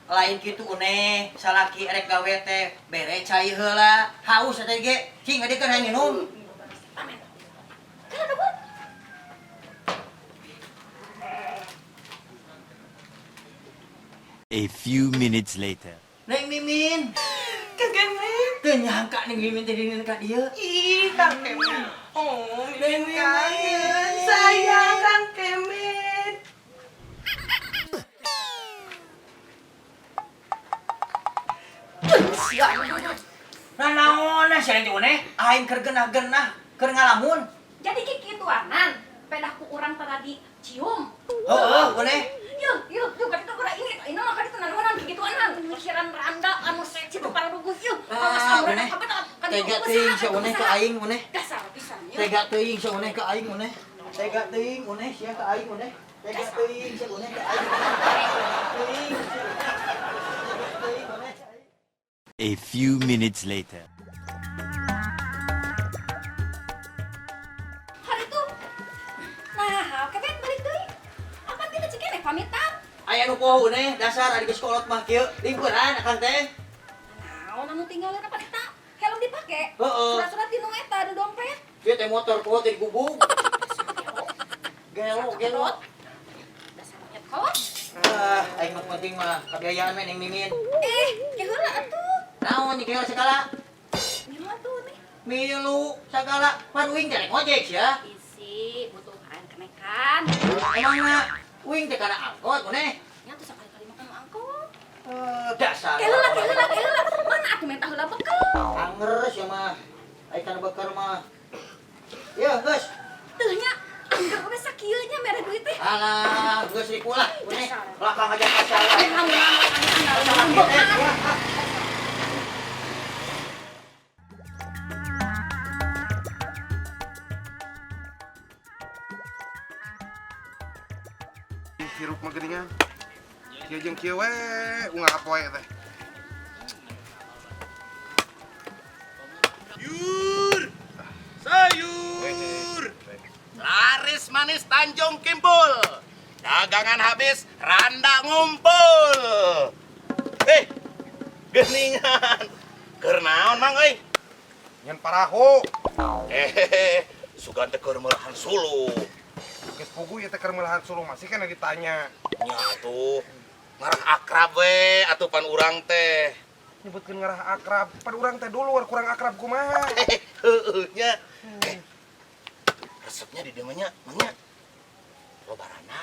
Lain kitu Uneh, salaki erek gawe teh bere cai heula. Haus teh ge, cing ngadikeun hayang minum. Amin. Kana buat. A few minutes later. Neng Mimin, Kang Kemet. teu nyangka Neng Mimin teh dinin ka dieu. Ih, Kang Kemet. Oh, Neng Mimin kangen. Mimin. Sayang Kang Kemet. Nah naon nah sia teh Uneh, aing keur genah-genah, keur ngalamun. Jadi kikituanan, pedah ku urang tadi cium. Heeh, Uneh. Yuk, yuk, yuk, kaditu kurang ini, ini mah kaditu nanaonan kikituanan, mikiran randa anu seksi teu pararuguh yeuh. Ah, Uneh. Tega teuing sia Uneh ka aing Uneh. Dasar pisan yeuh. Tega teuing sia Uneh ka aing Uneh. Tega teuing Uneh sia ka aing Uneh. Tega teuing sia Uneh ka aing. Teuing sia Uneh. Teuing Uneh. A few minutes later. Hari itu. Nah, Kemet balik deui. Apan kita cikeneh pamitan? Aya nu poho Uneh, dasar ari geus kolot mah kieu. Lingkuran akang teh. Naon anu tinggalin apa eta? Helm dipake. Heeh. Surat-surat di nu eta di dompet. Ieu teh motor poho teh digubug. Gelo, gelo. Dasar monyet kolot. Ah, aing mah penting mah kabiayaan mah Neng Mimin. Eh, ke heula atuh. Naon nih heula segala? Milu atuh nih. Milu segala. Pan uing teh rek ngojek sia. Isi butuhan kenekan. Emangna uing teh kana angkot Uneh. Nya tuh sakali-kali makan angkot. Eh, dasar. Ke heula, ke heula, ke heula. Mana atuh minta heula bekel. Anger sia mah. Ai kana beker mah. Ya, geus. Teuh nya angger we sakieu nya mere duit teh. Alah, geus ripu lah. Uneh, belakang aja pasar. Aneh aneh aneh. Hirup mah geuningan. Kieu jeung kieu we unggal poe teh. Yur, sayur, laris manis Tanjung Kimpul, dagangan habis, randa ngumpul. Eh, geningan, keur naon mang euy? Nyen parahu. Eh, sugan teh keur meulahan suluh. Geus pugu ieu teh keur meulahan suluh masih kan ditanya. Nya atuh, ngarah akrab we atuh pan urang teh. Nyebutkeun ngarah akrab, pan urang teh dulur kurang akrab kumaha. Heueuh nya. Eh, resepnya di dieu mah nya, mang nya. Loba randa.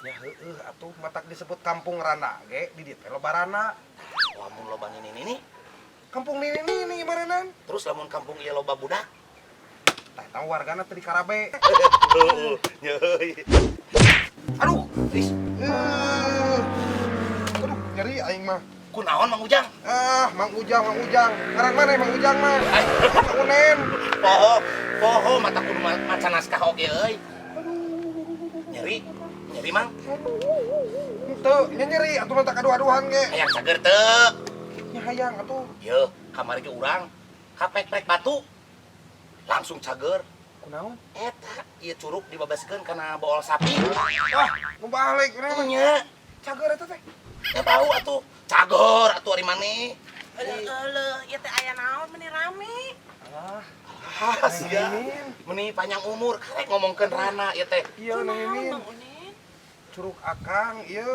Ya heueuh atuh matak disebut kampung randa ge di dieu teh loba randa. Lamun loba nini-nini, Kampung nini-nini marenan. terus lamun kampung ieu loba budak. Tah eta wargana teh di karabe. Heueuh, nya euy. Aduh, Is, aduh nyeri aing mah. Kunaon Mang Ujang? Ah, Mang Ujang, Mang Ujang. Ngaran mana Mang Ujang mah? Mang Unen. Poho, poho mata kudu maca naskah oge euy. Nyeri, nyeri Mang. Henteu, nya nyeri atuh mah tak adu-aduhan ge. Hayang cager teu. Nya hayang atuh. Yeuh, kamari ge urang kapek-prek batu. Langsung cager. Kunaon? Eta ieu curug dibabaskeun kana bool sapi. Wah, nu balik ini mah. Nya, Cager eta teh. nya bau atuh. Cager atuh ari maneh. Aduh, aduh, ieu teh aya naon meni rame. Alah, Ah, sia. Mimin. Meni panjang umur karek ngomongkeun rana ieu teh. Iya Neng Kunaon Mimin. Mang Unen? Curug akang ieu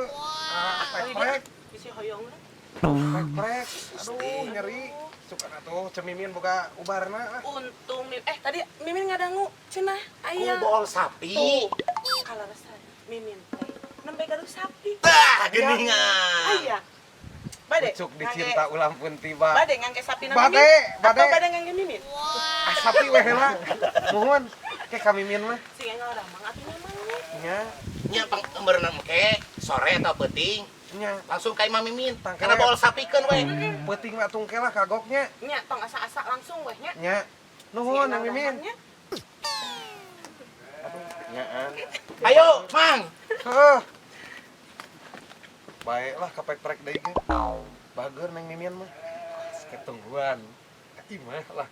ah, prek-prek, Bisi hoyong lah. prek-prek. Aduh, nyeri. Suka atuh cemimin boga ubarna ah. Untung Mimin, eh tadi Mimin ngadangu cenah Ku aya. bool sapi. Tuh, kaleresan Mimin teh nembe gaduh sapi. Tah, geuningan. Aya. Bade. Ucuk dicinta ulang pun tiba. Bade ngangge sapi na Bade, Mimin. bade. Atau bade ngangge Mimin? Ah, sapi we heula. Nuhun. Ke ka Mimin mah. Sing enggal ramang atuh nya Mang. Nya, Nya pang meureunna engke sore atau peuting nya. langsung ka Imam Mimin. Tangke Kana we. bool sapikeun we. Peuting mah atuh engke lah kagoknya. Nya tong asa-asa langsung weh nya. Nya. Nuhun Neng Mimin. Nya. Aduh, nyaan. Ayo, Mang. Heuh. Baiklah kapek-prek deui ge. Bager Neng Mimin mah. Ketungguan. Ka imah lah.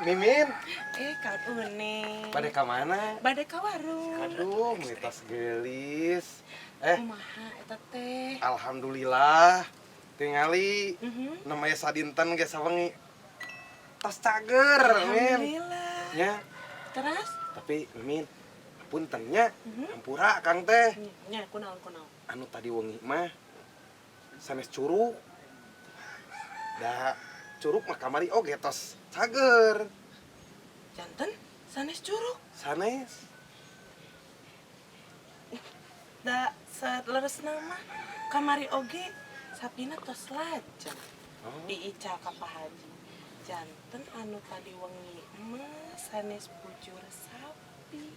Mimin. Kang Une. Bade ka mana? Bade ka warung. Aduh, menitas gelis. Kumaha eta teh? Alhamdulillah. Tingali namanya sadinten ge sawengi. Tas cager, Min. Alhamdulillah. Nya. Terus? Tapi Mimin, punten nya, hampura Kang teh. Nya, kunaon kunaon. Anu tadi wengi mah sanes curug. Da curug mah kamari oge tos cager. Janten sanes curug. Sanes. Da saleresna mah kamari oge sapina tos lajeng. Diical ka Pak Haji. Janten anu tadi wengi mah sanes bujur sapi.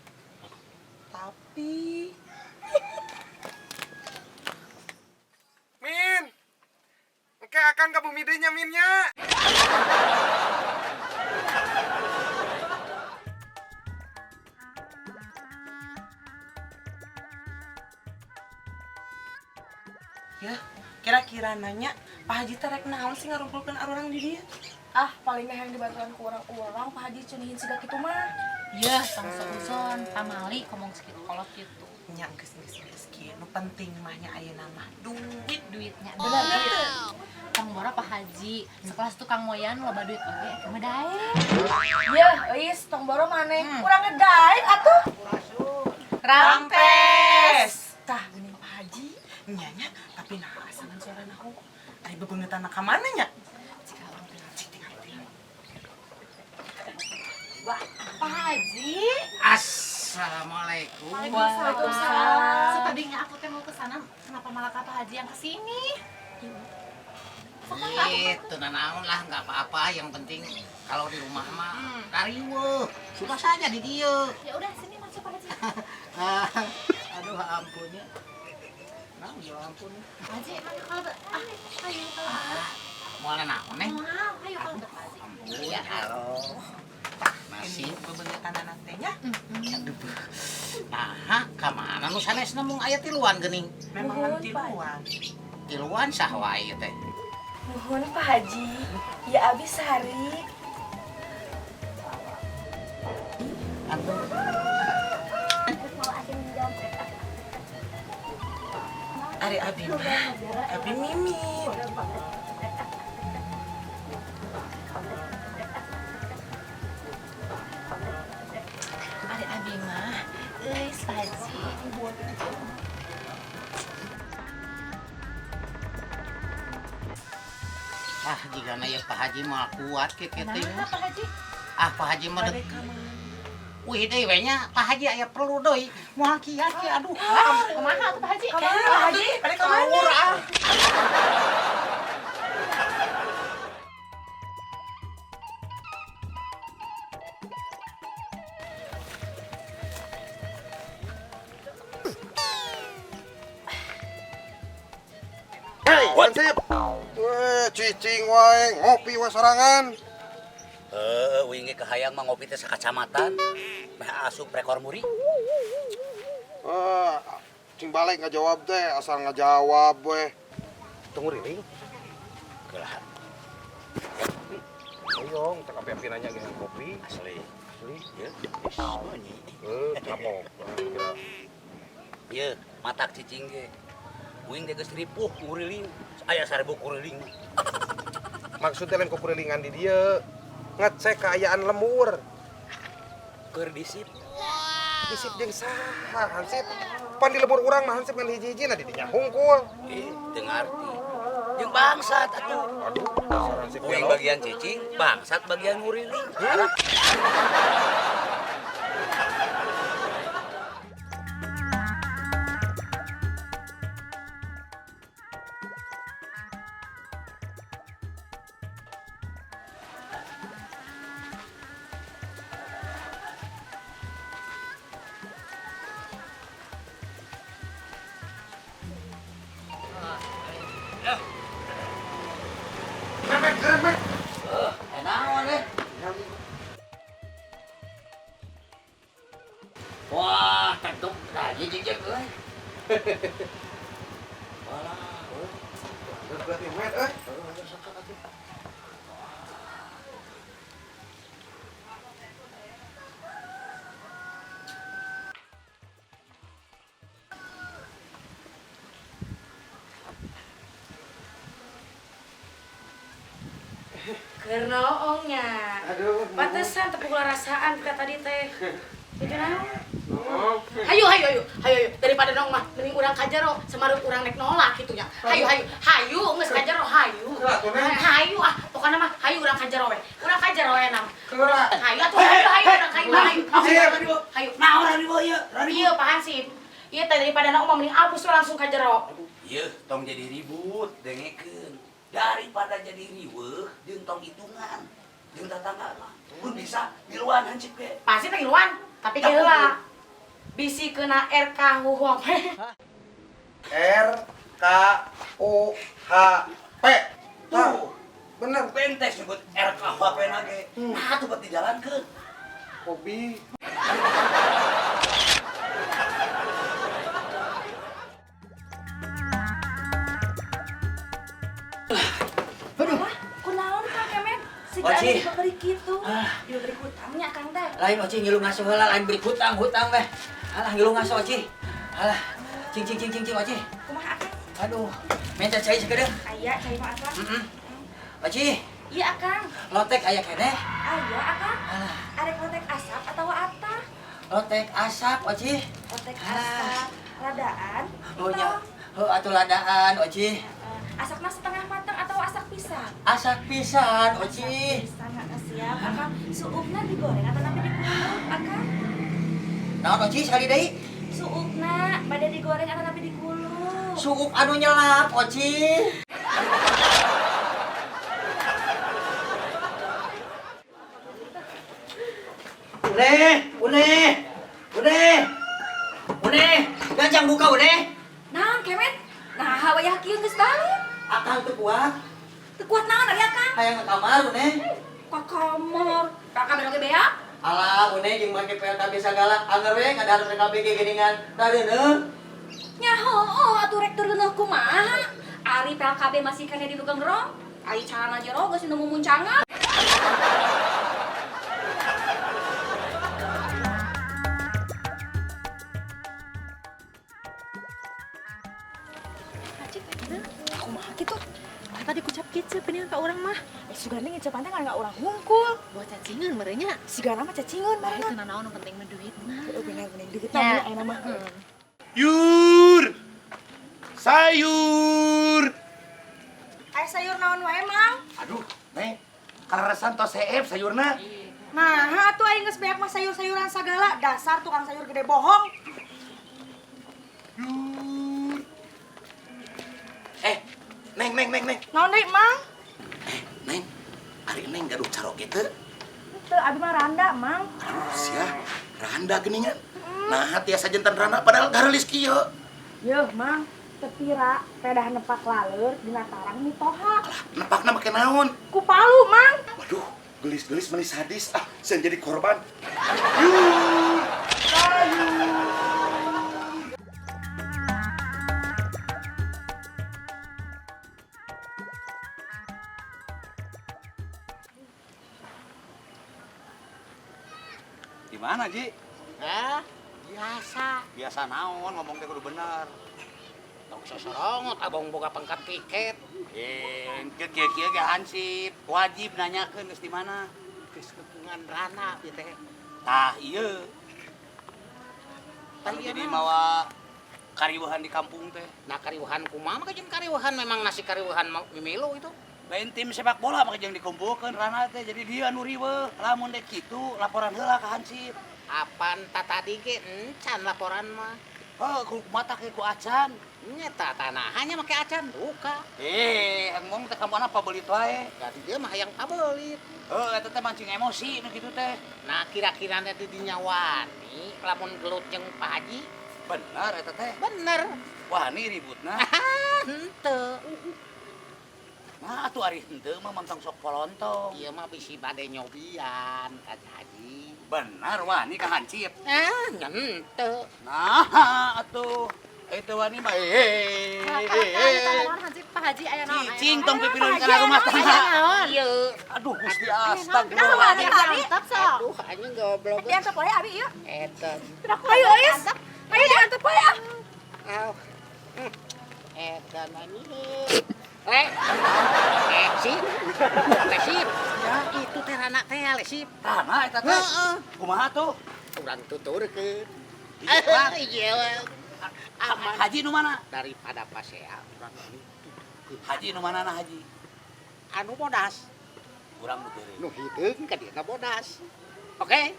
Tapi Min. Engke akan ka bumi deui nya Min nya. Ya, kira-kira nanya Pak Haji teh rek naon sih ngarumpulkeun arurang di dieu? Ah, paling mah yang dibaturan ku orang-orang Pak Haji cunihin siga kitu mah. Yah, tong seuzon, pamali ngomong segitu kolot gitu. Nya geus geus geus kieu nu penting mah nya ayeuna mah duit. Duitnya, bener duit. Tong boro Pak Haji, sekelas tukang moyan loba duit oge eta mah daek. Yeuh, euis tong boro maneh. Kurang ngedaek atuh. Rampes. Tah, geuning Pak Haji. Nya nya, tapi nah asangan suarana hungkul. Ari bebeungeutana ka mana nya? Cik urang tinggal. Cik tinggal tinggal. Wah, Pak Haji. Assalamualaikum. Waalaikumsalam. Setadinya aku teh mau ke sana, kenapa malah Pak Haji yang kesini? Itu nanaon lah, nggak apa-apa. Yang penting kalau di rumah mah kariweuh. Sudah saja di dieu. Ya udah sini masuk Pak Haji. Aduh ampun ya. Nah, ya ampun. Pak Haji, mana kalau ayo kalau Mau naon neh? Mau, ayo kalau Pak Haji. Ya Allah. Masih Bebeungeutana teh nya. Aduh. Nah, ka mana nu sanesna mung aya tiluan geuning? Memang Nuhun, ngan Pak. tiluan. Tiluan sah wae teh. Nuhun Pak Haji. Ya abis sehari. Aduh. Ari abi mah, abi Mimin. Ari abi mah, euis Pak Haji. Ah, jigana ya Pak Haji mah kuat ke teh. Nah, Pak Haji. Ah, Pak Haji mah Bade ka mana? Wih deui we nya Pak Haji aya perlu deui. Moal kiat ke aduh. Kumaha atuh Pak Haji? Ka mana Pak Haji? Bade ka mana? Ngawur ah. Hei, Hansip. Cicing wae, ngopi wae sorangan. Heeh, uing ge kahayang mah ngopi teh sakacamatan. Meh asup rekor muri. Cing balik ngajawab teh, asal ngajawab we. Tunggu riling. Gelah. Oyong, tak api-api nanya ge kopi. Asli. Asli. Ye, geus bunyi. Kapok. Ye, matak cicing ge. Uing teh geus ripuh nguriling. Aya 1000 kuriling. Maksudnya lain kukurilingan di dieu. Ngecek keayaan lemur. Keur disip. Disip jeung saha Hansip? Pan di lembur urang mah Hansip ngan hiji-hiji nah di dinya hungkul. Teu ngarti. Jeung bangsat atuh. Aduh, dasar Hansip Uing gelo. bagian cicing, bangsat bagian nguriling. Hah? Naon eh? Wah, tentu lagi jejak euy. Walah, euy. Berarti met euy. Keur noongnya. Aduh. Pantesan tepuk rasaan ka tadi teh. Nuju naon? Hayu hayu hayu hayu hayu daripada nong mah mending urang ka jero samarut urang nek nolak kitu nya. Hayu hayu hayu geus ka jero hayu. Hayu ah pokona mah hayu urang ka jero we. Urang ka jero we nam. Hayu atuh hayu hayu urang ka imah hayu. Hayu. Hayu. Nah, urang ribu ieu, Ieu Pak Hansip. Ieu teh daripada nong mah mending abus we langsung ka jero. Ieu tong jadi ribut, dengekeun. Daripada jadi riweuh jeung tong hitungan. Jeung tatangga mah. Mun bisa miluan hansip ge. Pak Hansip ngiluan, tapi ge heula. Bisi kena RK huhong. R K U H P. Tuh, bener. Bentes nyebut RKUHP na ge. Nah, tuh bet dijalankeun. Hobi. Aduh. Kunaon Kang Kemet? Siga Oci. anu diberi kitu. Diberi hutangnya Kang teh. Lain Oci ngilu ngaso heula, lain beri hutang-hutang weh. Alah ngilu ngaso Oci. Alah, cing cing cing cing cing Oci. Kumaha Akang? Aduh, minta cai sakedeung. Aya cai mah Akang. Heeh. Oci, Iya Akang. lotek aya keneh. Aya Akang. Alah, Arek lotek asap atau atah? lotek asap Oci. Lotek asap. Ladaan. Oh nya, heuh atuh ladaan Oci. Asapna setengah matang atau asak pisan? Asak pisan Oci. Pisan heeh, siap. Akang suupna digoreng atau tapi dikulup Akang? Naon Oci sekali deui? Suupna bade digoreng atau tapi dikulup? Suup anu nyelap Oci. Une, une, une, une, gancang buka une. Naon Kemet? Nah, wayah kieu geus balik. Akang teu kuat, Teu kuat naon ari Akang? hayang ke kamar une. Ka kamar. Ka kamar oge beak. Alah, une jeung make PLKB sagala, anger we ngadahar PLKB ge geuningan. Tareuneuh. Nya heueuh atuh rek teu kumaha? Ari PLKB masih keneh di nu gengrong. Ari calana jero geus nu mumuncangan. Kumaha kitu? Tadi kucap kecap ini ka urang mah. Sugana ngecapan teh nggak urang hungkul. Buat cacingan merenya. Sigana mah cacingan Bae meureun. teu nanaon nu penting mah duit mah. Heeh bener bener duit Ya. mah ayeuna mah. Yur. Sayur. Aya sayur naon wae, Mang? Aduh, Neng. Kaleresan tos seep sayurna. Nah, atuh aing geus beak mah sayur-sayuran sagala, dasar tukang sayur gede bohong. Eh, Neng, Neng, Neng, Neng. Naon deui, Mang? Eh, Neng. Ari Neng gaduh caroge teu? Teu abi mah randa, Mang. Aduh, sia, randa geuningan. Nah, tiasa jantan randa padahal garelis kieu. Yeuh, Mang. Tepira pedah nepak laleur dina tarang mitoha. Alah, nepakna make naon? Ku palu, Mang. Waduh, gelis-gelis manis sadis. Ah, saya jadi korban. Yur. Sayur. Di mana, Ji? Hah? Biasa. Biasa naon ngomong teh kudu bener. Tong sosorongot abong boga pangkat piket. Eh, kieu kieu ge hansip, wajib nanyakeun geus di mana. Geus kepungan rana ieu teh. Tah ieu. Tah Tah ieu jadi naon? mawa kariweuhan di kampung teh. Nah kariweuhan kumaha mah jeung kariweuhan memang nasi kariweuhan mimilu itu. Lain tim sepak bola mah jeung dikumpulkeun rana teh jadi dia anu riweuh. Lamun dek kitu laporan heula ka hansip. Apan tatadi ge encan laporan mah. Heuh, ku mata ke ku acan. Nya tah tanahannya make acan duka. Eh, ngomong teh ka mana pabelit wae. Jadi dia mah hayang pabelit. Heuh, eta teh mancing emosi nu kitu teh. Nah kira-kira di dinya wani lamun gelut jeung Pak Haji. Bener eta teh. Bener. Wani ributna. Ah, henteu. Nah, atuh ari henteu mah mantong sok polontong. Ieu mah bisi bade nyobian ka Haji. Bener wani ka hansip. Ah, nya henteu. Nah, atuh itu wani mah eh. Naon hansip Pak Haji aya naon? Cicing tong pipiluan kana rumah tangga. Ieu. Aduh, Gusti astagfirullah. Mantap sok. Aduh, anjing goblok. Diantep wae abi ieu. Eta. Ayo, ayo. Ayo diantep wae ah. Aw. Eta anjing. Re. Sip. Lesip. Ya itu teh rana teh lesip. Rana eta teh. Heeh. Kumaha tuh? Urang tuturkeun. Iya. Iya. Aman. Haji nu mana? Daripada pasea urang tuturkeun. Haji nu mana na haji? Anu bodas. Urang nu teureun. Nu hideung ka dieu bodas. Oke?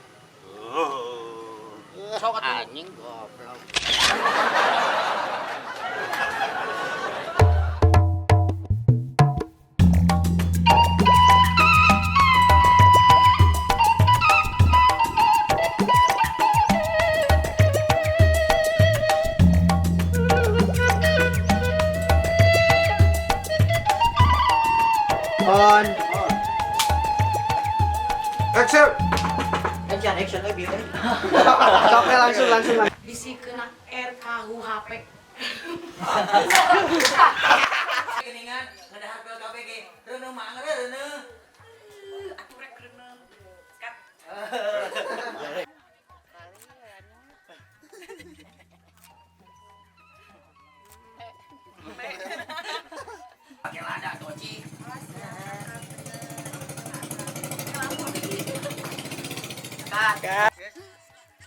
Sok atuh. Anjing goblok. On. Action. Action, action, eh, bieu. Sampai langsung, langsung. Bisi kena RKUHP. Geningan, ngedahar pil KPG. Reuneuh mah angeur reuneuh. Atuh rek reuneuh. Kat. Pakai lada tuh, Ci.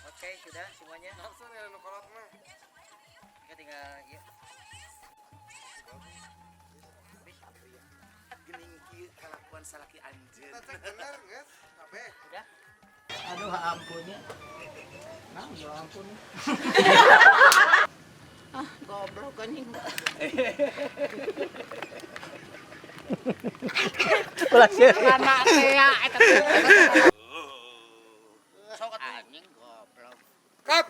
Oke, sudah semuanya. Langsung ya nu kolot mah. Kita tinggal ya. Geuning kieu kalakuan salaki anjeun. Cek bener geus, kabeh. Udah. Aduh, ampunnya. Nah, ya ampun. Ah, goblok anjing. Ulah sih. Rana teh eta teh. Sok atuh. Anjing goblok. Cut.